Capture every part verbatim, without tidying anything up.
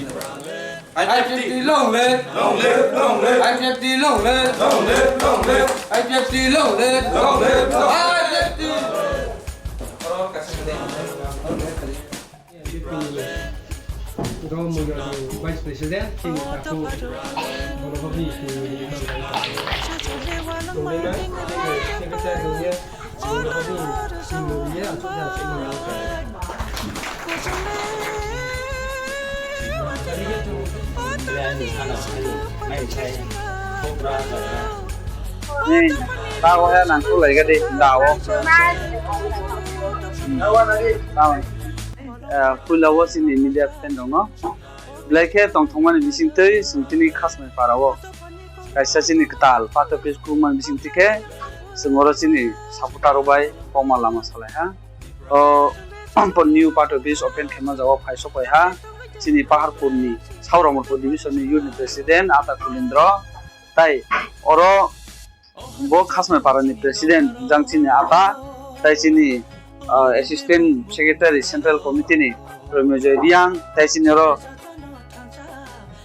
I P F T long live! Long live, long live! I P F T long live! Long live, long live! I P F T long live! Long live, long live! I P F T! Oro kaisa Vice President, chini takhuk, borok ni chini Secretary, chini borok ni chini aswk aswk. Ni, tago he nang kulai gadi, dao. Tao. Eh, puila o chini media friend rokno belai khe tongthokmani bisingtwi chwng tini Khasmai para o kaisa chini kwtal party office khulumani bisingtwi khe chwng oro chini supporter rok bai kokma lama salai ha. O, po new party office open khaima jaga o phai sok pai ha chini Paharpur ni Sauramurpur division ni youth ni president Ata Kulindro, tai oro bo Khasmai para ni president jang chini ata, tai chini, ah, assistant secretary central committee ni Romijoy Riang, tai chini oro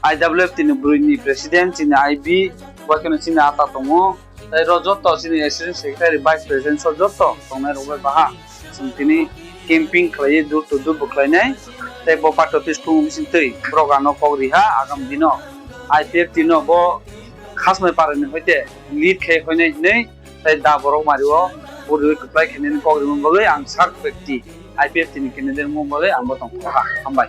I W F T ni bwrwi ni president chini I B, bo kheno chini ata tongo, tai ro joto chini assistant secretary, vice president so joto tongnai rok bai baha. Chwng tini camping khlaiwi door to door bo khlainai, tei bo party office khulumani bisingtwi borok ano kok ri ha, agam dino I P F T no bo Khasmai para ni hoite lead khe hoinai hinwi, tei da borok mari o poriwi kwplai khainani kok rimani bagwi ang sak bekti I P F T ni candidate wngmani bagwi ang bo tongkha. Hambai.